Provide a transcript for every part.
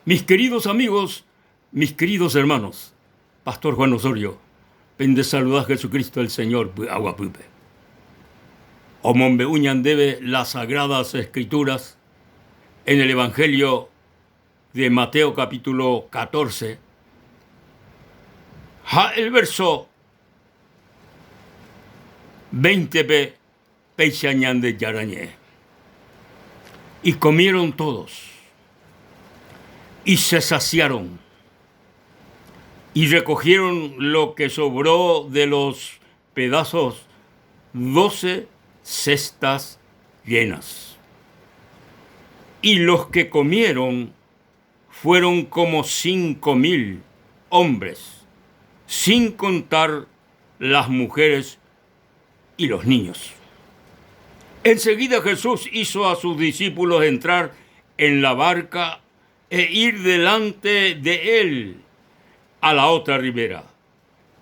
Mis queridos amigos, mis queridos hermanos, Pastor Juan Osorio, pendesaluda Jesucristo el Señor py'aguapýpe. Omombe'u ñandéve las Sagradas Escrituras en el Evangelio de Mateo capítulo 14 ha el verso 20-pe péicha Ñandejára ñe'ẽ. Y comieron todos y se saciaron y recogieron lo que sobró de los pedazos, 12 cestas llenas. Y los que comieron fueron como 5000 hombres, sin contar las mujeres y los niños. Enseguida Jesús hizo a sus discípulos entrar en la barca e ir delante de él a la otra ribera,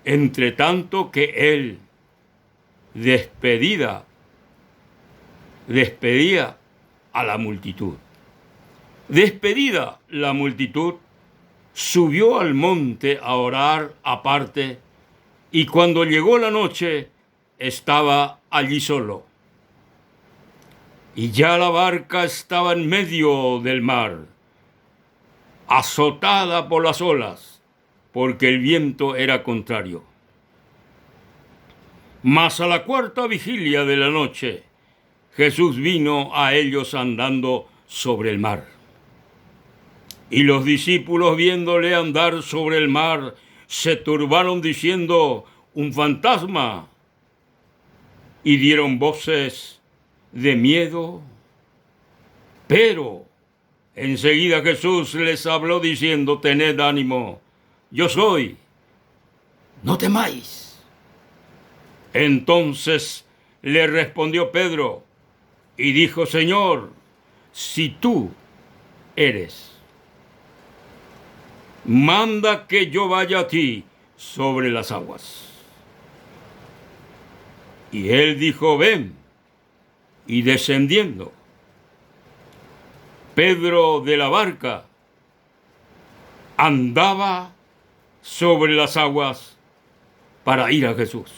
entre tanto que él despedida, despedía a la multitud. Despedida la multitud, subió al monte a orar aparte, y cuando llegó la noche estaba allí solo. Y ya la barca estaba en medio del mar, azotada por las olas, porque el viento era contrario. Mas a la cuarta vigilia de la noche, Jesús vino a ellos andando sobre el mar. Y los discípulos, viéndole andar sobre el mar, se turbaron diciendo, Un fantasma. Y dieron voces de miedo. Pero enseguida Jesús les habló diciendo, Tened ánimo, yo soy, no temáis. Entonces le respondió Pedro y dijo, Señor, si tú eres, manda que yo vaya a ti sobre las aguas. Y él dijo, Ven. Y descendiendo Pedro de la barca, andaba sobre las aguas para ir a Jesús.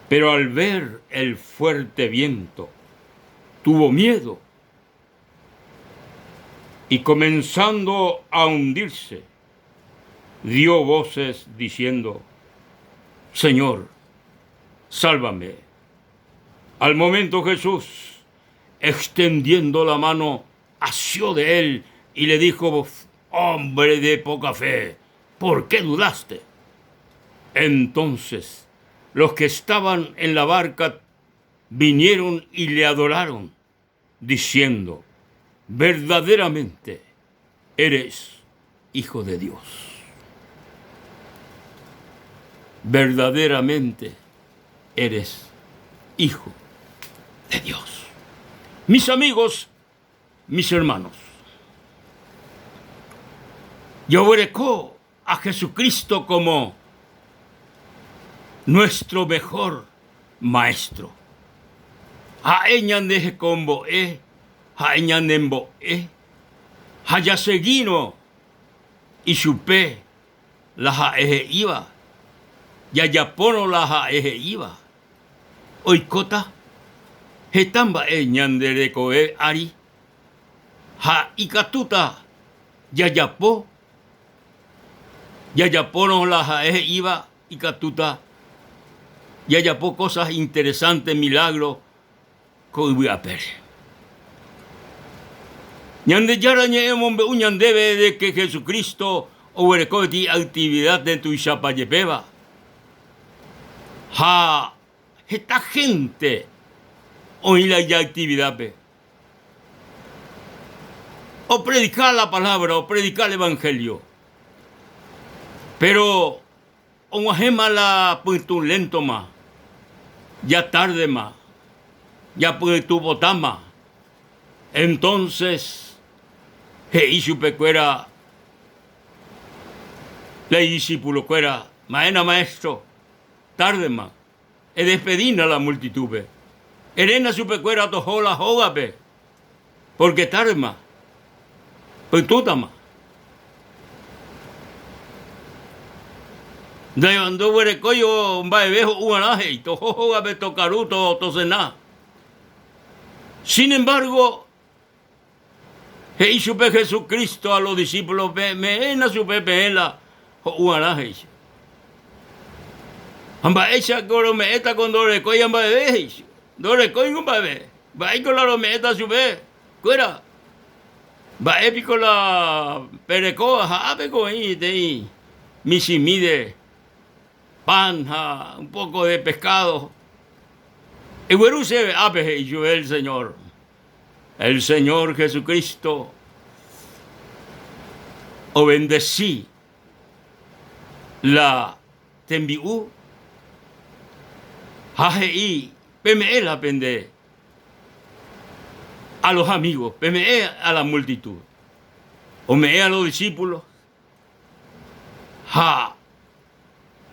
Pero al ver el fuerte viento, tuvo miedo y comenzando a hundirse, dio voces diciendo, Señor, sálvame. Al momento Jesús, extendiendo la mano, asió de él y le dijo, Hombre de poca fe, ¿por qué dudaste? Entonces los que estaban en la barca vinieron y le adoraron, diciendo, Verdaderamente eres hijo de Dios. Verdaderamente eres hijo de Dios. Mis amigos, mis hermanos, jaguereko a Jesucristo como nuestro mejor maestro. Ha'e ñande hekombo'e, ha'e ñanembo'e, ha jasegírõ ichupe la ha'e he'íva, jajapórõ la ha'e he'íva, oikóta heta mba'e ñande rekove ári ha ikatúta jajapo, jajapórõ la ha'e he'íva ikatúta jajapo cosas interesantes, milagros ko yvy apére. Ñandejára ñe'ẽ omombe'u ñandéve de que Jesucristo oguereko peteĩ actividad ndetuichapa jepéva ha heta gente oĩ la ijactividad-pe. Opredika la palabra, opredika el evangelio. Pero Og̃uahẽma la pytũ léntoma, ja tárdema, ja pytũ potáma. Entónses he'i chupekuéra la idisipulokuéra, Ma'éna Maéstro, tárdema, edespedína la multitúpe, eréna chupekuéra toho la hógape, pórke tárdema. Pytũtama. Ndoguerekói mba'eve ho'uarã he'i, toho hógape tokaru, tosena. Sin embargo, he'i chupe Jesucristo a los discípulos, peme'ẽna chupe peẽ la ho'uarã, he'i chupe. Ha mba'éicha ko rome'ẽta ko ndorekói mba'eve, he'i chupe. Ndorekóingo mba'eve. Mba'éiko la rome'ẽta chupe kuéra? Mba'e piko la perekóva? Ha ápeko oĩ peteĩ michĩmi de pan ha un poco de pescado. Egueru chéve ápe, he'i chupe el Señor. El Señor Jesucristo obendeci la tembi'u ha he'i peme'ẽ la pende a los amigos, peme'ẽ a la multitud, ome'ẽ a los discípulos ha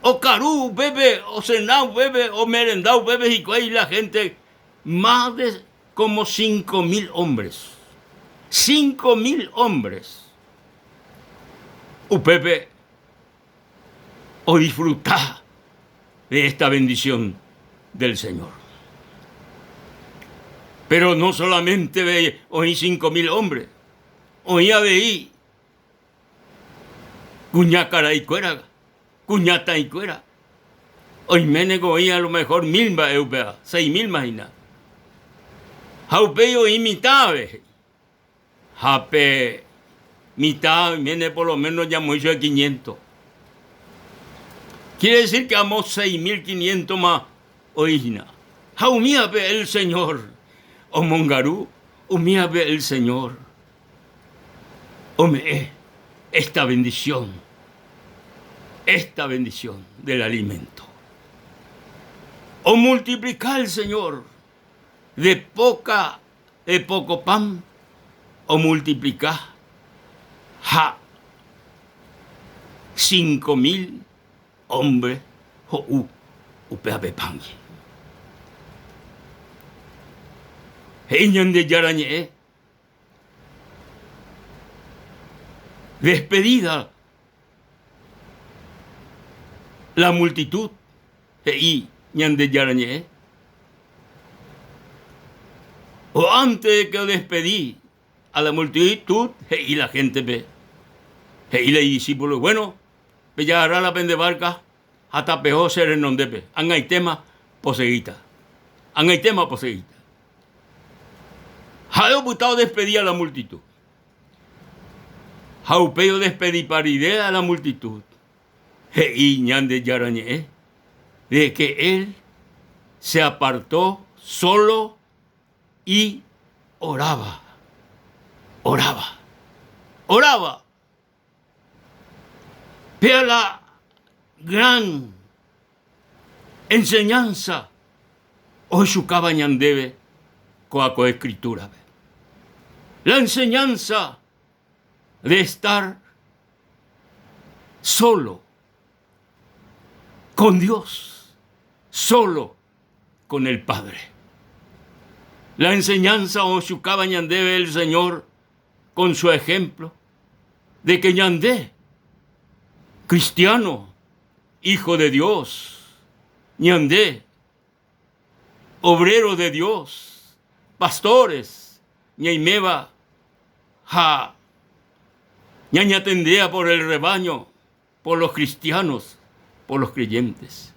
okaru upépe, osena upépe, omerenda upépe hikuái la gente más de como 5000 hombres. 5000 hombres. Upépe odisfruta de esta bendición del Señor. Pero no solamente oĩ 5000 hombres, oĩ avei kuñakaraikuéra, kuñataĩkuéra. Oiméneko oĩ a lo mejor mil mba'e upéva, 6000 ma hína. Ha upéi oĩ mitã ave. Ha pe mitã oiméne por lo menos ñamoĩ chupe quinientos. Quiere decir que amo 6500 ma oĩ hína. Ha umívape el Señor omongaru, umívape el Señor ome'ẽ esta bendición, esta bendición del alimento. Omultiplica el Señor de poca de poco pan omultiplica ha 5000 hombre ho'u upéva pe pan-gui. He'i Ñandejára Ñe'ẽ despedida la multitud he'i Ñandejára Ñe'ẽ. O antes de que odespedi a la multitud he'i la gente-pe, he'i la idiscípulo, bueno, pejagarra la pende barca ha tapeho che renondépe, ag̃aitéma poseguíta, ag̃aitéma poseguíta. Ha'e opyta odespedi a la multitud. Ha upéi odespedipa rire a la multitud, he'i Ñandejára Ñe'ẽ de que él se apartó solo y oraba, oraba, oraba. Péa la gran enseñanza ohechukáva ñandéve ko'a ko escritura-pe. La enseñanza de estar solo con Dios, solo con el Padre. La enseñanza ohechukáva ñandéve el Señor con su ejemplo de que ñande, cristiano, hijo de Dios, ñande, obrero de Dios, pastores, ñaiméva ha ñañatendéva por el rebaño, por los cristianos, por los creyentes.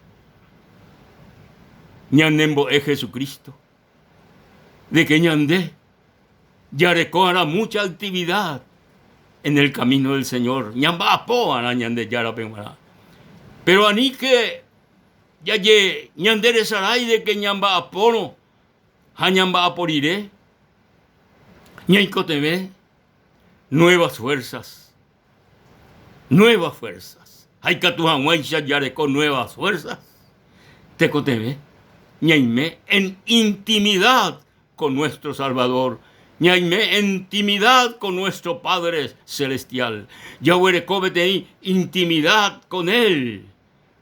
Ñanembo'e Jesucristo de que ñande jareko'arã mucha actividad en el camino del Señor, ñamba'apo'arã Ñandejárape g̃uarã. Pero aníke jaje ñanderesarái de que ñamba'apórõ ha ñamba'apo rire ñaikotevẽ nuevas fuerzas, nuevas fuerzas. Ha ikatu hag̃uáicha jareko nuevas fuerzas, tekotevẽ ñaime en intimidad con nuestro Salvador, ñaime en intimidad con nuestro Padre Celestial. Jaguereko peteĩ intimidad con Él,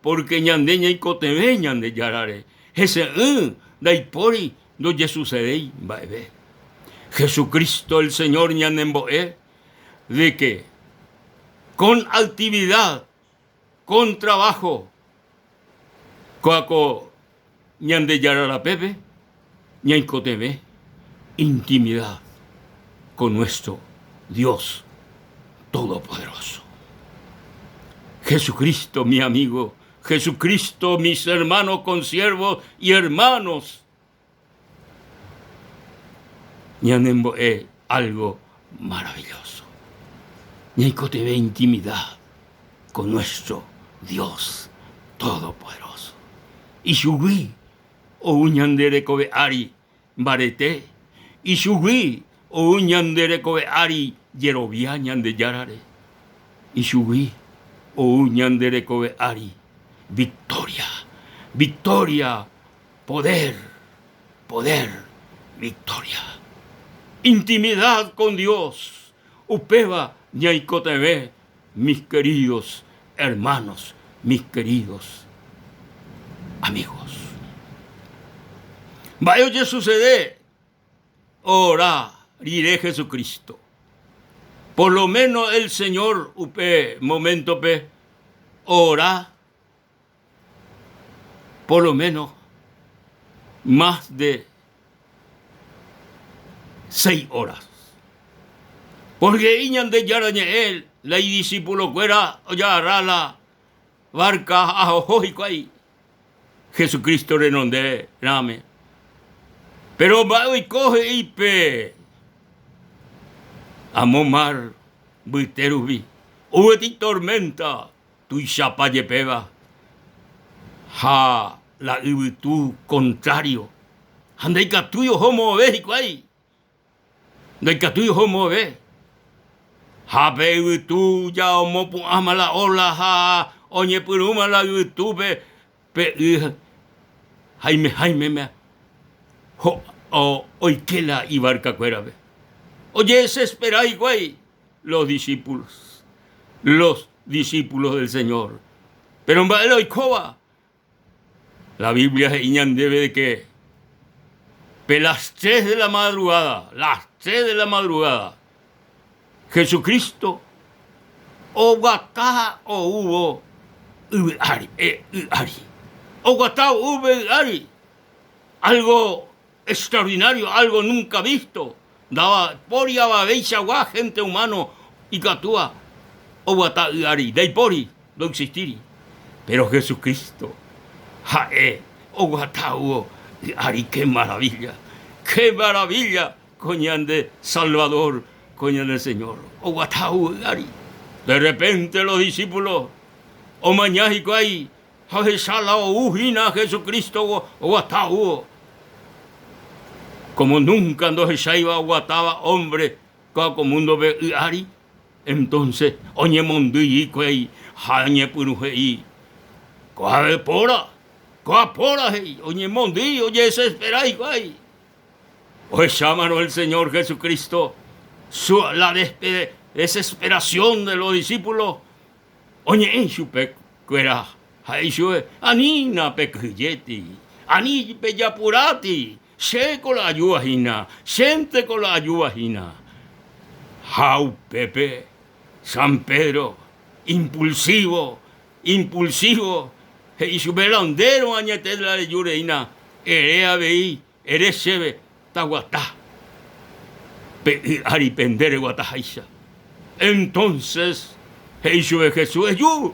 porque ñande ñaikotevẽ Ñandejárare, hese'ỹ ndaipóri ndojesucedéi mba'eve. Jesucristo el Señor ñanembo'e. de que con actividad, con trabajo, kóa ko Ñandejára rapépe ñaikotevẽ intimidad con nuestro Dios Todopoderoso. Jesucristo, mi amigo, Jesucristo, mis hermanos consiervos y hermanos, ñanembo'e algo maravilloso. Ñaikotevẽ intimidad con nuestro Dios Todopoderoso. Ichugui ou ñande rekove ári mbarete, ichugui ou ñande rekove ári jerovia Ñandejárare, ichugui ou ñande rekove ári victoria, victoria Poder, poder, victoria. Intimidad con Dios, upéva ñaikotevẽ mis queridos hermanos, mis queridos amigos. Mba'e ojesucede ora rire Jesucristo? Por lo menos el Señor upe momento-pe ora por lo menos más de seis horas. Porque he'i Ñandejára ñe'ẽ la idisipulokuéra ojagarra la barca ha oho hikuái Jesucristo renonde rãme. Péro mba'e oiko he'i pe amo mar mbyte rupi, oguetĩ tormenta Tuichapa jepéva ha la yvytu kontrário, ha ndaikatúi oho moõve hikuái, ndaikatúi oho moõve. Ha pe yvytu ja omopu'ãma la óla ha oñepyrũma la yvytúpe pe y haimeháimema oike la ivarkakuérape. Ojedesespera hikuái los discípulos, los discípulos del Señor. Pero mba'e la oikóva? La Biblia he'i ñandéve de que pe las tres de la madrugada, las tres de la madrugada, Jesucristo oguata oúvo yvy ári, eh, y ári. Oguata oúvo y ári. Algo extraordinario, algo nunca visto, ndaipóri avaveichagua gente humano ikatúva oguata y ári, ndaipóri, ndoexistíri. Pero Jesucristo ha'e oguatávo y ári, qué maravilla, qué maravilla ko ñande Salvador, ko ñande Señor, oguatávo y ári. De repente los discípulos omaña hikuái Ha ohecha la ou hína Jesucristo oguatávo, como nunca ndohecháiva oguatáva hombre kóa ko mundo-pe y ári, entonces oñemondýi hikuái ha oñepyrũ he'i, Kóa póra, kóa póra, he'i, oñemondýi, ojedesespera hikuái. Ohechámarõ el Señor Jesucristo su la desesperación de los discípulos, Oñe'ẽ ichupe kuéra ha he'i chupe, Anína pekyhyjéti, ani pejapuráti, chéko la ajúva hína, chénteko la ajúva hína. Ha upépe San Pedro, impulsivo, impulsivo, he'i chupe, La ndérõ añete la reju reína, ere avei, ere chéve, taguata pe y ári pe nde reguataháicha. Entonces he'i chupe Jesús, Eju!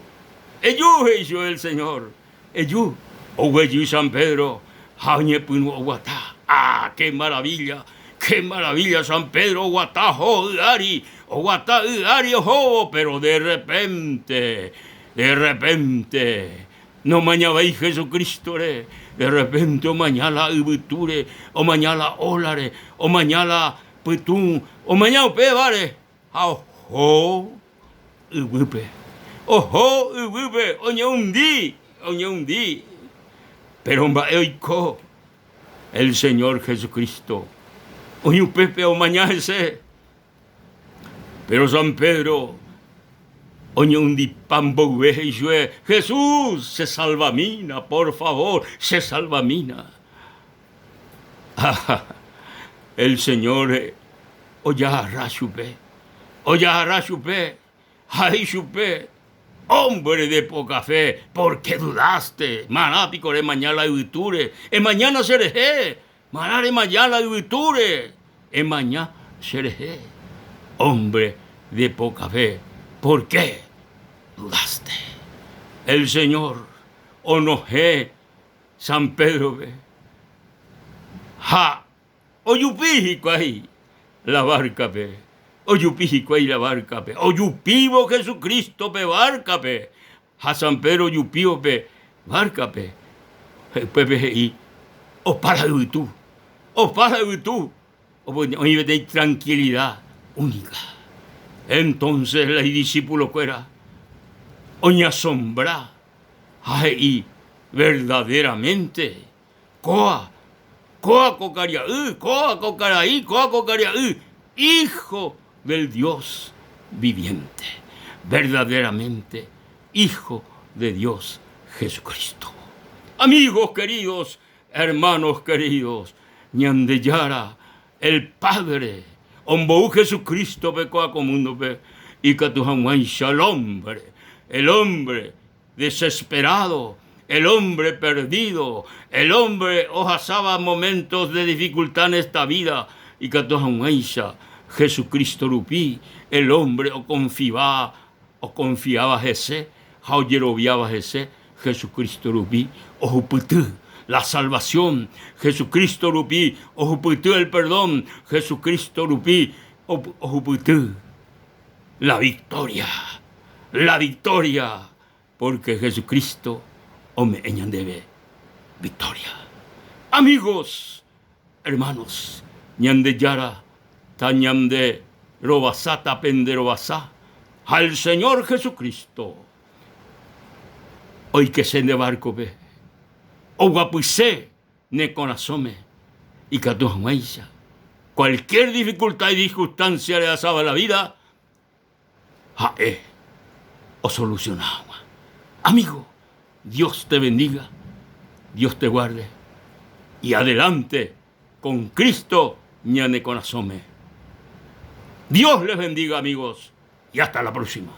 Eju! he'i chupe el Señor, Eju! Oguejy San Pedro ha oñepyrũ oguata. Ah, qué maravilla! Qué maravilla! San Pedro oguata oho y ári, oguata y ári ohóvo, pero de repente, de repente, Nomañavéi Jesucristo-re, de repente omaña la yvytúre, omaña la ólare, omaña la pytũ, omaña upévare ha oho yvýpe. Oho yvýpe, oñehundi, oñehundi. Péro mba'e oiko el Señor Jesucristo oĩ upépe omaña hese. Péro San Pedro oñehundipa mboyve he'i chupe, Jesús, chesalvamína, por favor, chesalvamína. Ha el Señor ojagarra chupe. Ojagarra chupe ha he'i chupe, Hombre de poca fe, por qué dudaste? Marã piko remaña la yvytúre? Emañána cherehe! Marã remaña la yvytúre? Emaña cherehe! Hombre de poca fe, por qué dudaste? El Señor onohẽ San Pédrope ha Ojupi hikuái la várkape, ojupi hikuái la várkape, ojupívo Jesucristo pe várkape, ha San Pedro ojupívo pe várkape, upépe he'i, Opa la yvytu, opa la yvytu, oĩ peteĩ tranquilidad única. Entonces la idiscipulokuéra oñeasombra ha he'i, Verdaderamente Kóa, kóa ko karia'y, kóa ko karai, kóa ko karia'y, Hijo del Dios viviente, verdaderamente Hijo de Dios Jesucristo. Amigos queridos, hermanos queridos, Ñandejára, el Padre, ombou Jesucristo-pe kóa ko mundo-pe ikatu hag̃uáicha el hombre, el hombre Desesperado, el hombre perdido, el hombre ohasáva momentos de dificultad en esta vida, ikatu hag̃uáicha Jesucristo rupi el hombre okonfiva, okonfiáva hese ha ojeroviáva hese, Jesucristo rupi ohupyty la salvación, Jesucristo rupi ohupyty el perdón, Jesucristo rupi ohupyty la victoria, la victoria, porque Jesucristo ome'ẽ ñandéve victoria. Amigos, hermanos, Ñandejára tañande rovasa tapende rovasa ha el Señor Jesucristo oikese nde barco-pe, oguapyse ne korasõme ikatu hag̃uáicha cualquier dificultad y circunstancia rehasáva la vida ha'e osoluciona hag̃ua. Amigo, Dios te bendiga, Dios te guarde y adelante con Cristo ñane korasõme. Dios les bendiga amigos y hasta la próxima.